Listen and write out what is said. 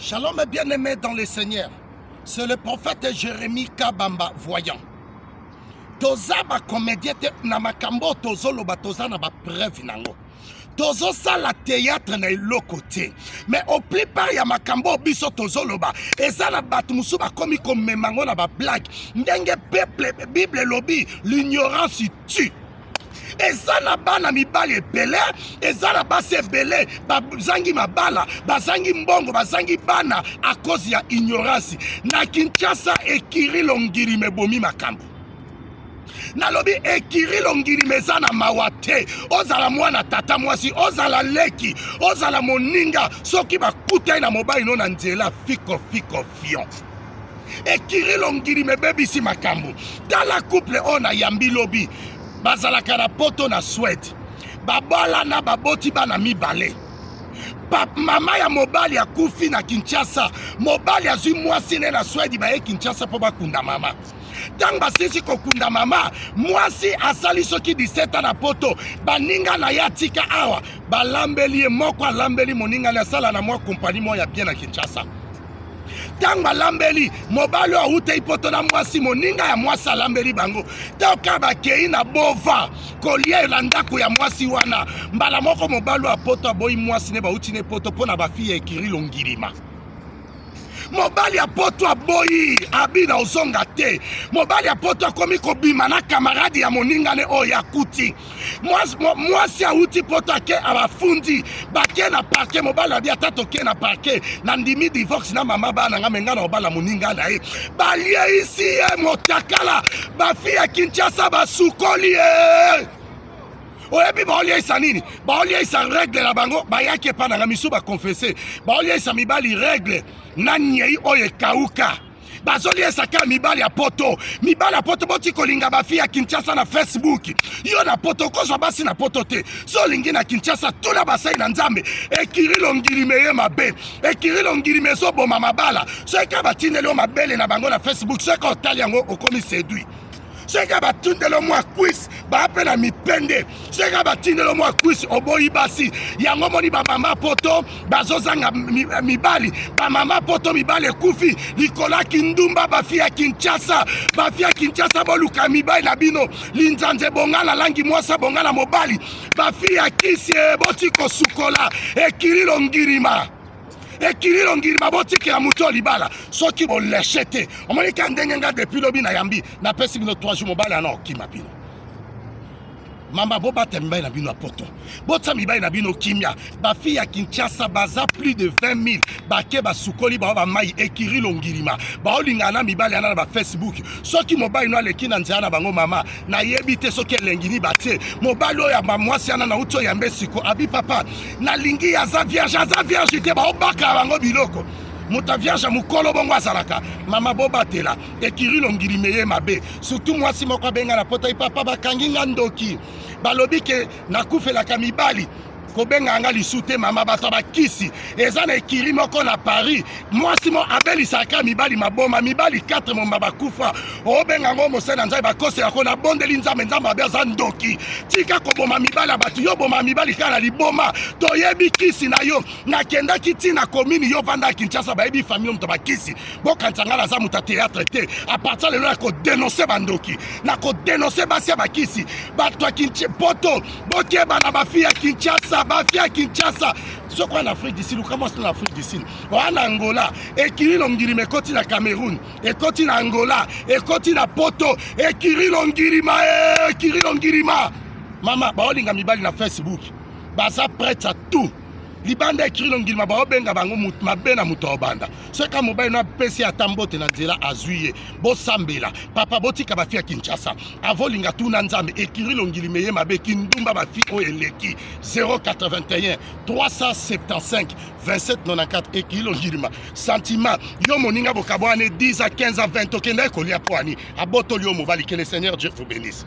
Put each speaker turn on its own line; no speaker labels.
Shalom mes bien-aimés dans le Seigneur. C'est le prophète Jérémie Kabamba voyant. Toza ba comédien te na makambo tozoloba toza na ba preuve nango. Tozosala théâtre na eloko te. Mais au plupart ya makambo biso tozoloba eza na bato mosusu bakomi komema ngo na ba blague. Ndenge peuple Bible elobi l'ignorance tue. Eza na bana mibali ebele, eza na basi ebele bazangi mabala, bazangi mbongo, bazangi bana à cause ya ignorance. Na Kinshasa ekiri longiri mebomi makambo. Nalobi ekiri longiri meza na mawa te. Ozala mwana tata mwasi, ozala leki, ozala moninga, soki bakutani na mobali no na nzela fiko fiko fion. Ekiri longiri mebebisi makambo. Tala couple oyo na yambi lobi, bazalaka na poto na Suède, babalana baboti bana mibale. Mama ya mobali akufi na Kinshasa, mobali azwi mwasi ne na Suède, baye Kinshasa mpo bakunda mama. Ntango basisi kokunda mama, mwasi asali soki 17 ans na poto, baninga na ye atika awa, balambeli ye moko, alambeli moninga na asala na mwa kompani moko ya bien na Kinshasa. Ntango balambeli mobali oyo awutei poto na mwasi, moninga ya mwasi alambeli bango, toka bakei na bova kolia na ndako ya mwasi wana. Mbala moko mobali oyo poto aboyi mwasi ne bauti ne poto mpo na bafi ya ekiri longilima. Mobali ya poto aboyi abina ozonga te. Mobali ya poto akomi kobima na kamarade ya moninga ne oyo akuti. Mwasi awuti poto ake abafundi, bake na parquet. Mobali abi ata toke na parquet, nandimi divorce na mama bana nga, menga na obala moninga na ye. Balieisi ye motakala, bafi ya Kinshasa basukoli ye. Oyebi baolieisa nini? Baolieisa règle na bango, bayaki epa na nga misu baconfesse. Baolieisa mibali règle na nyei oyo ekauka. Bazoliesa kaka mibali ya poto. Mibali ya poto boti kolinga bafi ya Kinshasa na Facebook. Yo na poto okozwa basi na poto te. So olingi na Kinshasa tuna basali na Nzambe. Ekiri longili meye mabe. Ekiri longili mezoboma mabala. Soki kaka batindeli yo mabele na bango na Facebook, soki otali yango okomi séduit. Soki kaka batindeli yo mwa cuisse, baa mpe na mipende. Soki kaka batindeli yo mwa cuisse, oboyi basi. Yango moni ba mama poto bazozanga mibali. Ba mama poto mibali ekufi likolo ya kindumba. Bafi ya Kinshasa, bafi ya Kinshasa boluka mibali na bino. Linzanze bonga na langi mwasi, bonga na mobali. Bafi ya kisi boti kosukola ekiri longirima. Ekiri longirima botikela moto libala. Soki boleshe te, omoni ka ndenge nga depuis lobi na yambi, napesi bino 3 jours mobali ana okima bino. Mama, bobata mibali na bino ya poto, botia mibali na bino kimia. Bafi ya Kinshasa baza plus de 20 000 bake basukoli bao ba mai ekiri longilima, baolingana na mibali ana na ba Facebook. Soki mobali no aleki na nzela na bango, mama nayebi te soki elengi ni batie mobali oyo ya mwasi ana na uti oyo yambe siko abi papa nalingi aza vierge, aza vierge te, baobaka bango biloko. Moto ya vierge mokolo bongo azalaka. Mama bobatela ekiri longilima ye mabe. Surtout mwasi moko abenga na pota, papa bakangi nga ndoki, balobi ke nakufelaka mibali, kobenga nga lisu te. Mama bato bakisi eza na ekiri moko na Paris, mwasi mo abelisaka mibali maboma, mibali 4 momba bakufa. Obenga ngo mosali na Nzambe, bakosela ko nabondeli Nzambe, Nzambe abe aza ndoki, tika koboma mibali ya bato, yo boma mibali kaka na liboma, toyebi kisi na yo. Nakendaki ti na commune yo vanda Kinshasa, bayebi famille moto bakisi. Bokanisa nga naza moto ya théâtre te. À partir lelo nako dénoncer bandoki, nako dénoncer basi ya bakisi, bato ya Kinshasa poto, bokeba na bafi ya Kinshasa, bafi ya Kinshasa. Soki wana Afrique du Sud, luka mwasi na Afrique du Sud, wana Angola, ekiri longilima ekoti na Cameroun, ekoti na Angola, ekoti na poto, ekiri longilima, ekiri longilima. Mama, baolinga mibali na Facebook, baza prête à tout. Libanda ekiri longilima, baobenga bango mabe na moto ya obanda. Soki mobali no apesi ata mbote na nzela, azwi ye. Bosambela papa, botika bafi ya Kinshasa. Avolinga tuna Nzambe, ekiri longilima ye mabe, kindumba bafi oyo eleki. 081 375 27 94 ekiri longilima. Sentiment yo moninga bokabwane 10 à 15 à 20 okendaki kolia po ani abotoli yo mobali. Que le Seigneur Dieu vous bénisse.